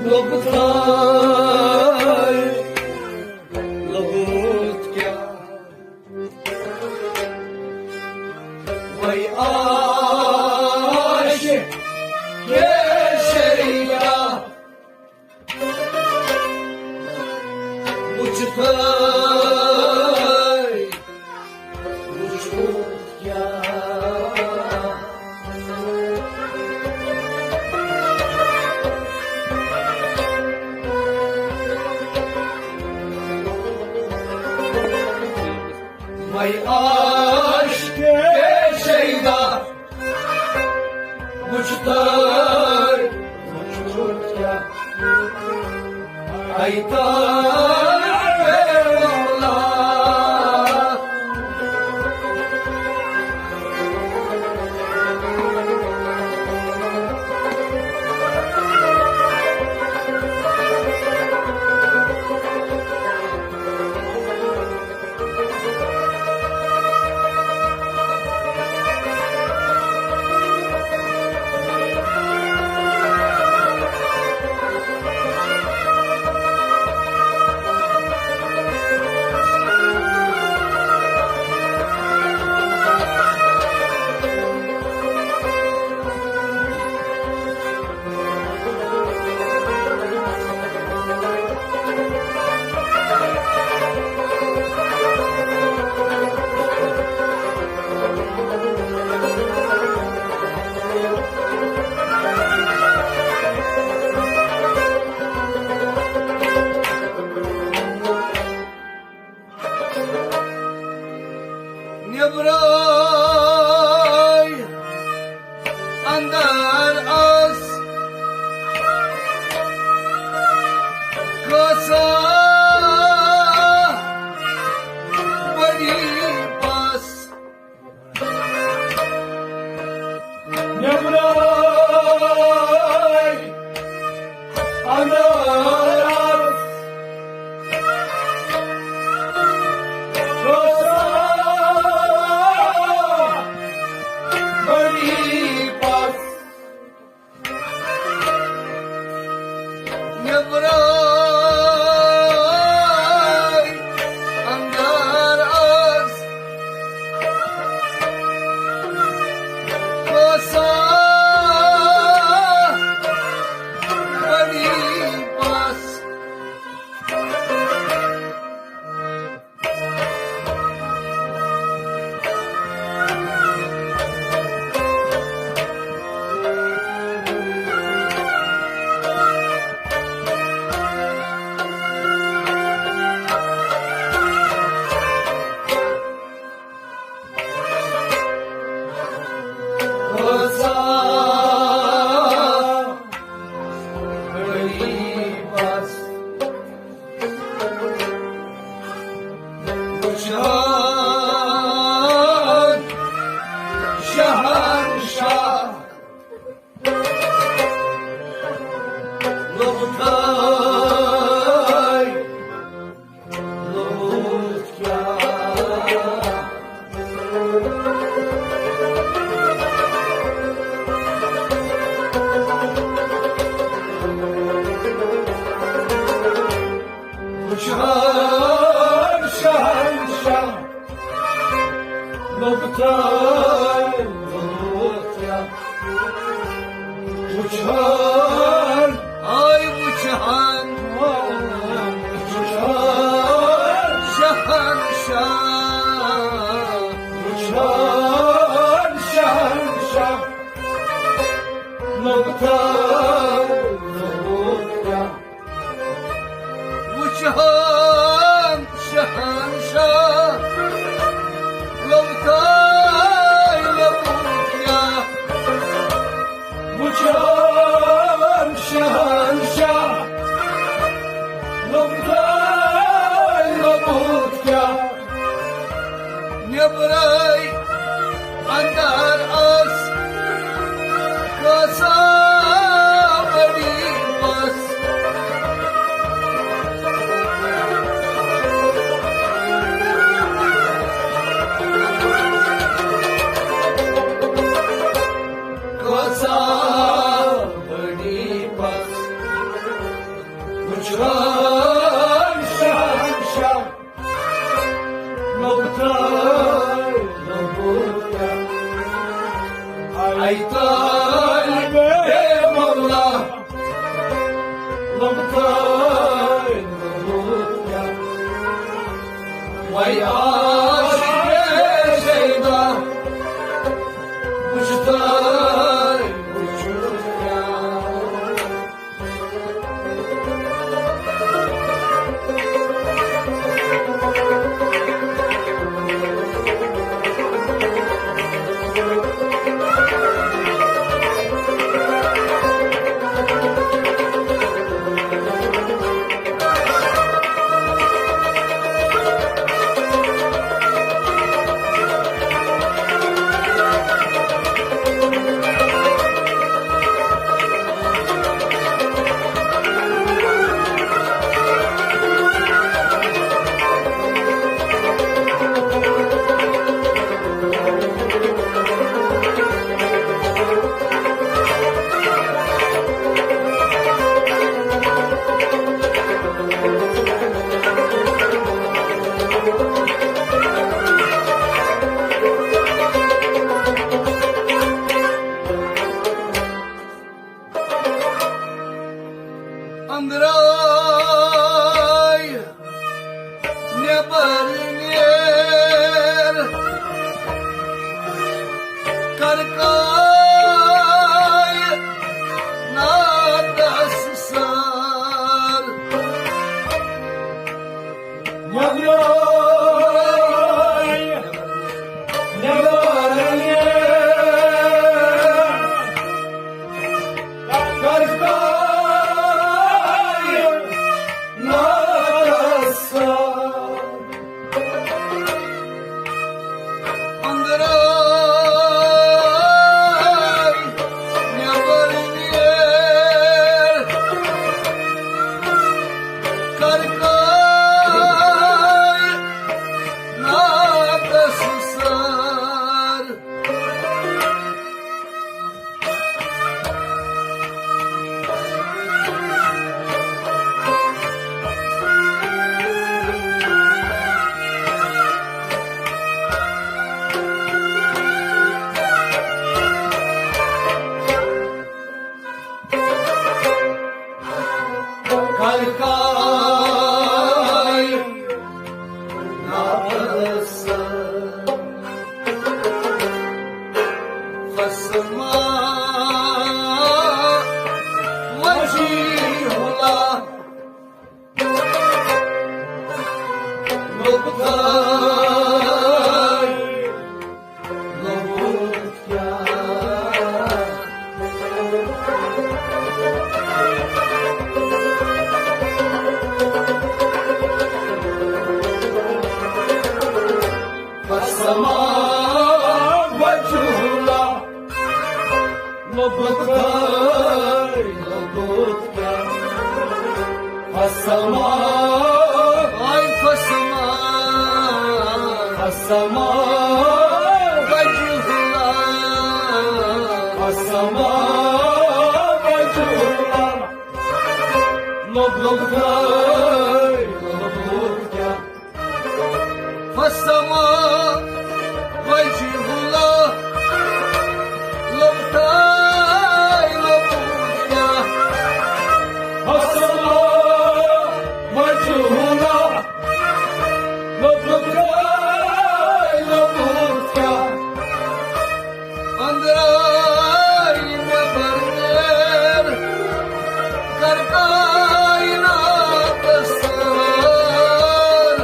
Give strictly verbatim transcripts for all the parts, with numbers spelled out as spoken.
لوٚگ تھاے، لوٚگُتھ کیٛاہ؟ وَے عاشق کے شیدا، وٕچھ تھاے، وٕچھ کیٛاہ؟ وَے عاشق شیدا، وٕچھ تھاے، وٕچھ کیٛاہ؟ اے تاج مولا۔ نیبرے اندر ٲس کۭژاہ بٔڑی پژھ۔ نیبرے اندر ٲس کۭژاہ بٔڑی پژھ۔ نیبرے اندر ٲس کۭژاہ بٔڑی پژھ۔ وٕچھان شہنشاہ لوٚگ تھاے، لوٚگ کیٛاہ؟ وٕچھان شہنشاہ لوٚگ تھاے، لوٚگ کیٛاہ؟ وٕچھان، آے وٕچھان، وٕچھان شہنشاہ، وٕچھان شہنشاہ لوٚگ تھاے، لوٚگ کیٛاہ؟ وٕچھان شہنشاہ لوٚگ تھاے، لوٚگ کیٛاہ؟ وٕچھان شہنشاہ، نوبتاے نوبت کیا، اے طالب مولا، نوبتاے نوبت کیا، وے عاشق شیدا، وچھتاے وچھت کیا۔ أنٛدرے نٮ۪بر نیر، کر کائناتس سٲر۔ نٮ۪برے نٮ۪بر نیر، کر کائناتس سٲر۔ أنٛدرے نٮ۪بر نیر، کر کائناتس سٲر۔ کر کائناتس سٲر۔ فسما وجیہ اللہ، نوبتاے نوبت کیا۔ فسما وجہ اللہ، نوبتاے نوبت کیا۔ فسما، آے فسما، فسما وجہ اللہ، فسما وجہ اللہ، نوبتاے نوبت کیا۔ فسما وجہ اللہ، نوبتاے نوبت کیا۔ فسما وجہ اللہ، نوبتاے نوبت کیا۔ أنٛدرے نٮ۪بر نیر، کر کائناتس سٲر۔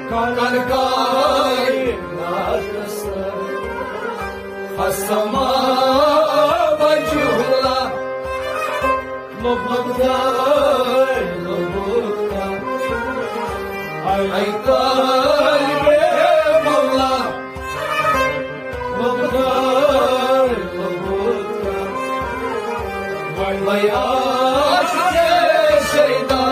کر کائناتس سٲر۔ فسما وجہ اللہ، نوبتاے نوبت کیا۔ اے طالب مولا، نوبتاے نوبت کیا۔ وے عاشق شیدا،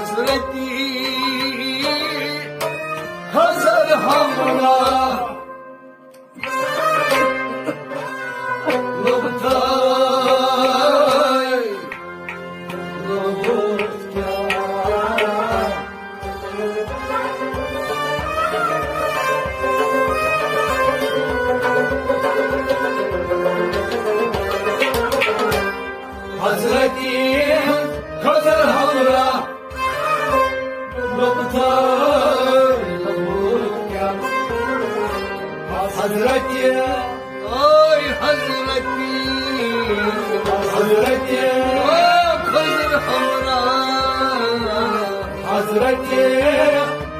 حضرتی خضر ہمراہ لوٚبتھاے لوٚبُتھ کیٛاہ؟ حضرتی خضر ہمراہ لوٚبتھاے لوٚبُتھ کیٛاہ؟ حضرتی، اے حضرتی، حضرتی، اے خضر ہمراہ، حضرتی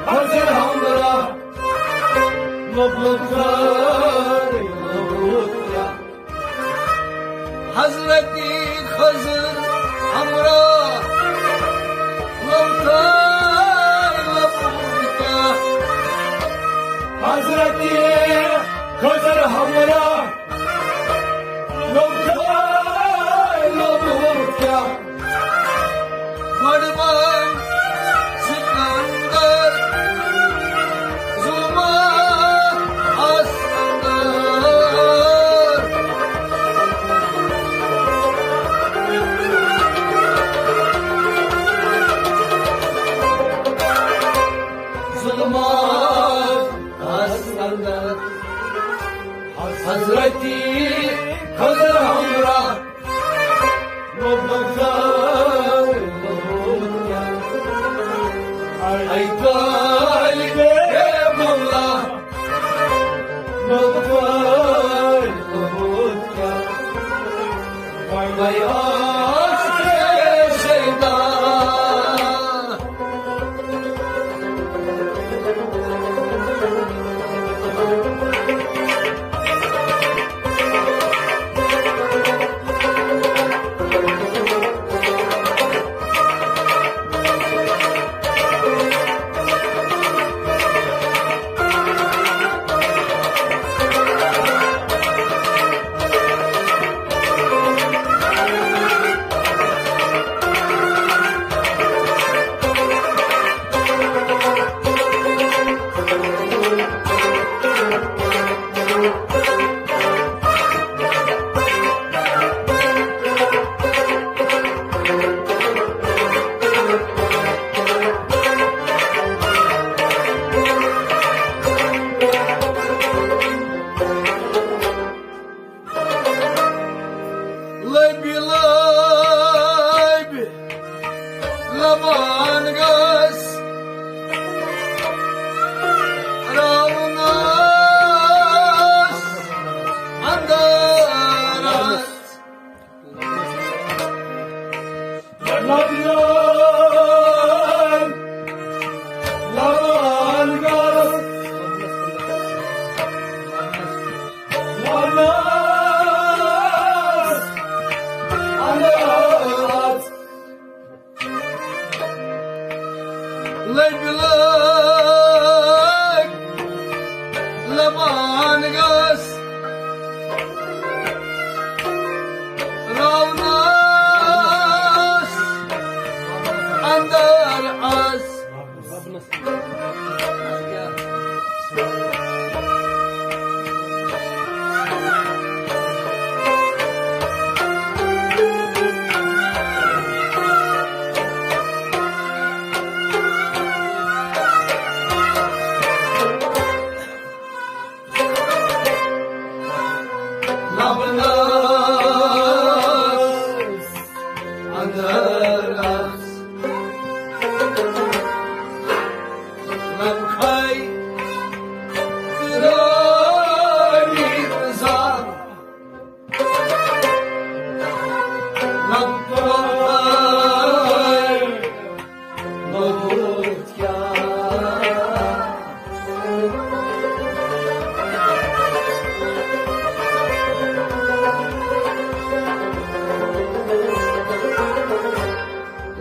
خضر ہمراہ لوٚبتھاے لوٚبُتھ کیٛاہ؟ حضرتی خضر ہمراہ لوٚبتھاے لوٚبُتھ کیٛاہ؟ حضرتی خضر ہمراہ لوٚبتھاے لوٚبُتھ کیٛاہ؟ گۄڈٕ بنۍ سکندر، ظلمہ آس اندر۔ ظلمہ آس اندر۔ حضرتی خضر ہمراہ لوٚبتھاے لوٚبُتھ کیٛاہ؟ اے طالب مولا لوٚبتھاے لوٚبُتھ کیٛاہ؟ وۄنۍ آس شیدا۔ لبہِ لبہِ لبان گس راونس اندرس۔ لبہِ لبہِ لبان گس راونس اندرس۔ لبہِ لبہِ لبان گس راونس اندرس۔ لبنس اندر آس لمحے ترٲوِتھ زانٛہہ۔ لمحے لوٚبُتھ کیٛاہ؟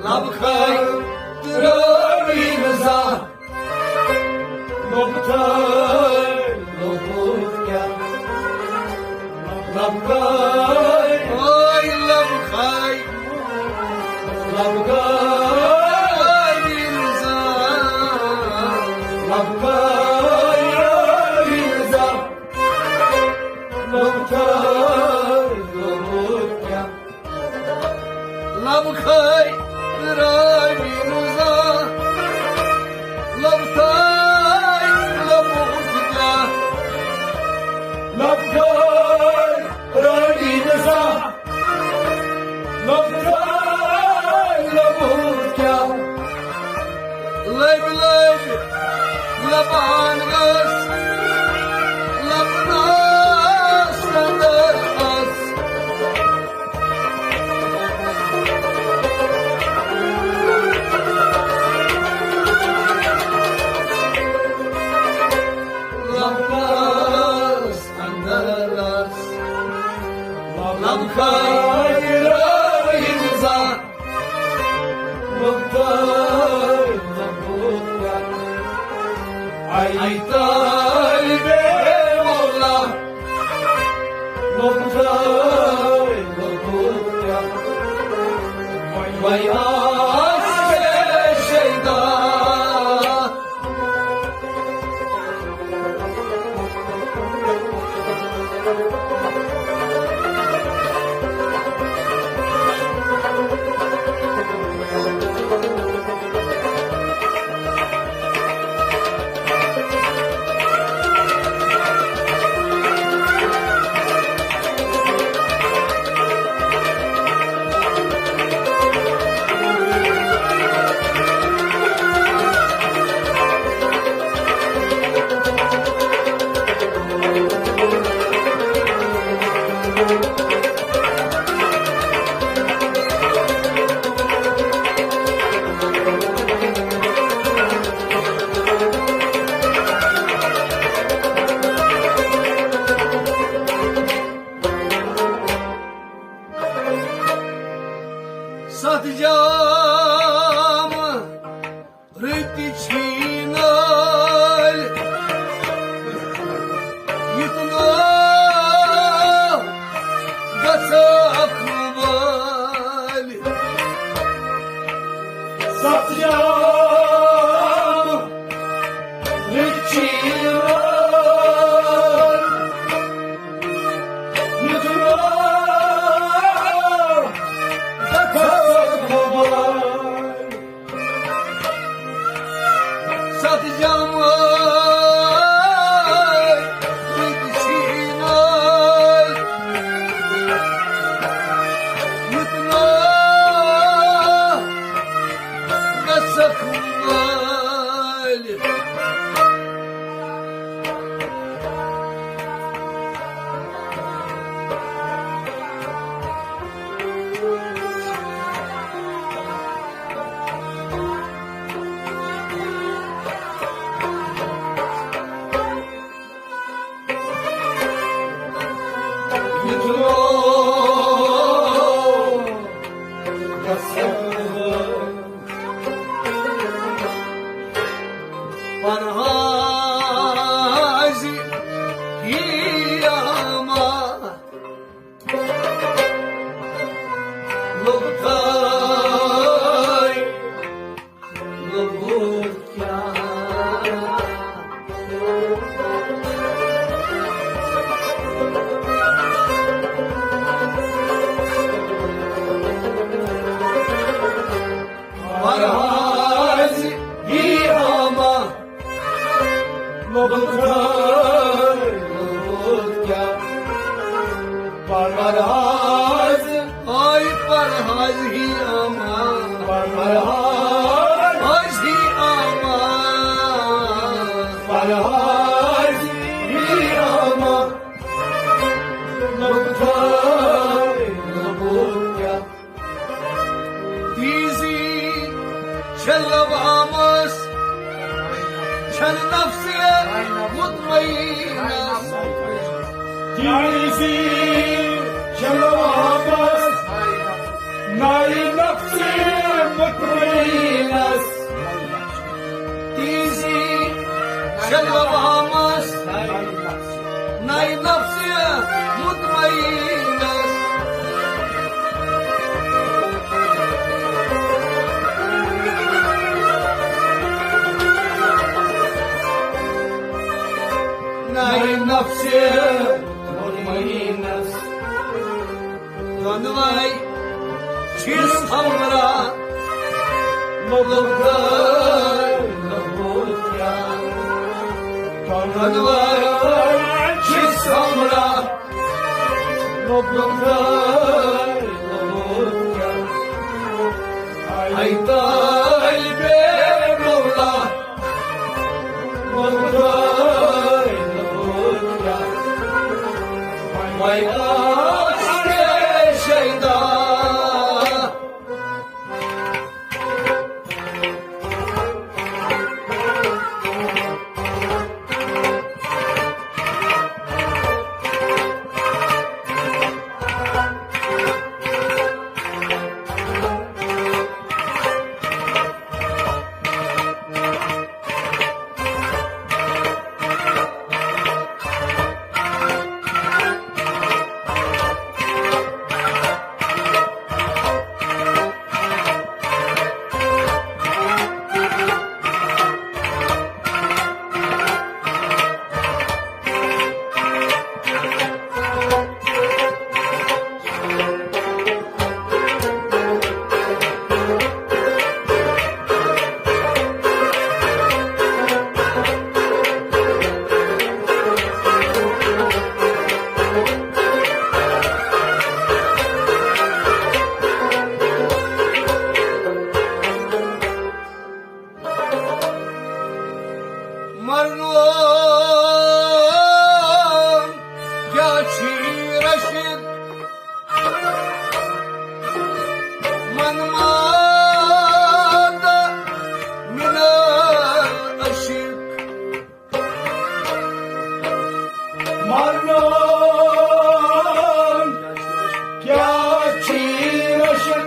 لمحے ترٲوِتھ زانٛہہ۔ لوٚبتھاے لوٚبُتھ کیٛاہ؟ لمحے، اے لمحے، لمحے لب کھٲے رٲوی نہٕ زانٛہہ، لب تھٲے لبُک کیٛاہ؟ لب کھٲے رٲوی نہٕ زانٛہہ، لب تھٲے لبُک کیٛاہ؟ لبۍ لبۍ لبان ٲس، لبنس اندر ٲس۔ لبنس اندر ٲس۔ لب کھٲے رٲوی نہٕ زانٛہہ، لب تھٲے لبُک کیٛاہ؟ اے طالبِ مولا، لب تھٲے لبُک کیٛاہ؟ وۄنۍ آس شیدا۔ ستھ جام رٕتۍ چھی نٲلۍ، یُتھ نہٕ گژھکھ وٲلۍ۔ ستھ جام رٕتۍ چھی نٲلۍ، یُتھ نہٕ گژھکھ وٲلۍ۔ ستھ جام رٕتۍ چھی نٲلۍ، یُتھ نہٕ گژھکھ وٲلۍ۔ پرہازِ ہی آما۔ لوٚگ تھٲے، لوٚگُر کیٛاہ؟ پرہاز یی آما۔ لوٚگ تھٲے، لوٚگ کیٛاہ؟ پرہاز۔ آے پرہاز ہی آما۔ پرہاز۔ آز ہی آما۔ پرہاز ہی آما۔ لوٚگ تھٲے، لوٚگ کیٛاہ؟ تیزی چھےٚ لوامس، چھنہٕ نفسیہ مطمئنس۔ تیزی چھےٚ لوامس، نَے نفسیہ مطمئنس۔ تیزی چھےٚ لوامس، نَے نفسیہ مطمئنس۔ نَے نفسیہ مطمئنس۔ دۄنوَے چھِس کانٛگن واران چھِ سۄمبران، مۄغل خۄداے، مۄغل کیٛاہ؟ اے طالبِ مولا، مۄغل خۄداے، مۄغل کیٛاہ؟ وۄنۍ آس تہِ شیدا۔ مرنون کیا چھی رشک، من مات من العشق۔ مرنون کیا چھی رشک،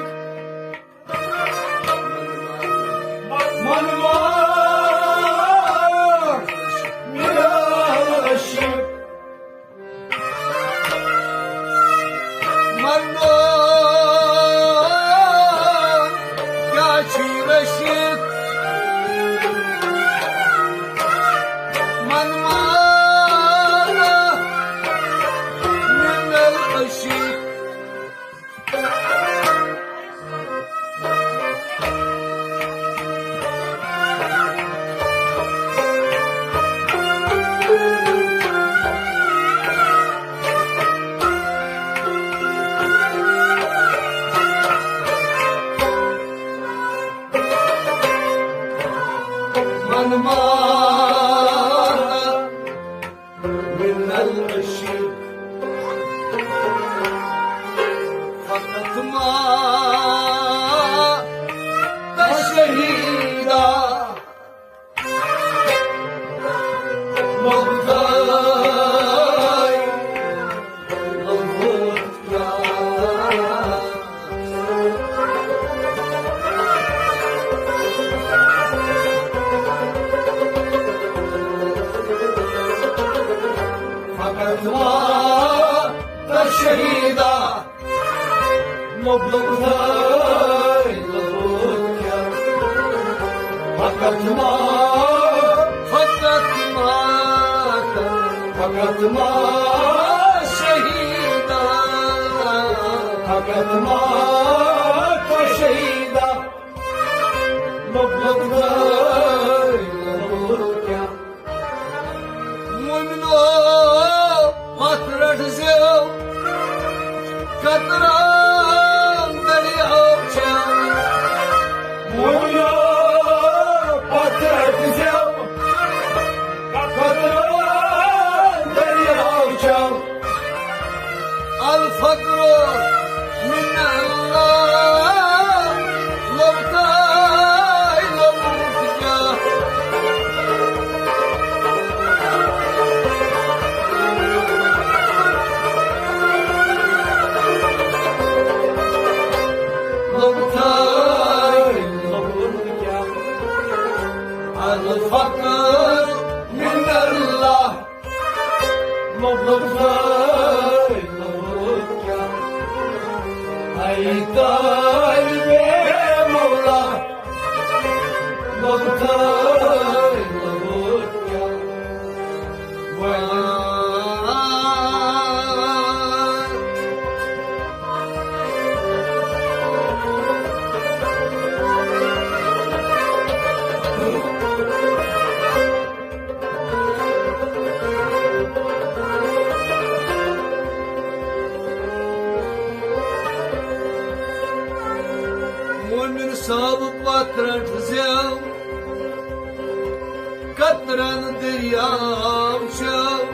من مات من العشق۔ مرنون کیا چھی رشک، من مات من العشق۔ من مات من العشق، فقط مات شهيدا۔ مبدأ فقط مات شهيدا، مبلغ ثاي لبوكيا. فقط مات، فقط مات، فقط مات شهيدا، فقط مات شهيدا. مبلغ ثاي لبوكيا. مومنو، پتھ رٹ زیو، قطران دریاو چھ۔ مومنو، پتھ رٹ زیو، قطران دریاو چھ۔ الفقر من الله، لو تاي لو تجاه. لو تاي لو تجاه. الفقر من الله. مبلغ ثاي لبوكيا. اي طالب مولا، مبلغ ثاي لبوكيا. ويا مِر صٲب پتھ رٹھ زٮ۪و، قطرن دٔریاو چھُ۔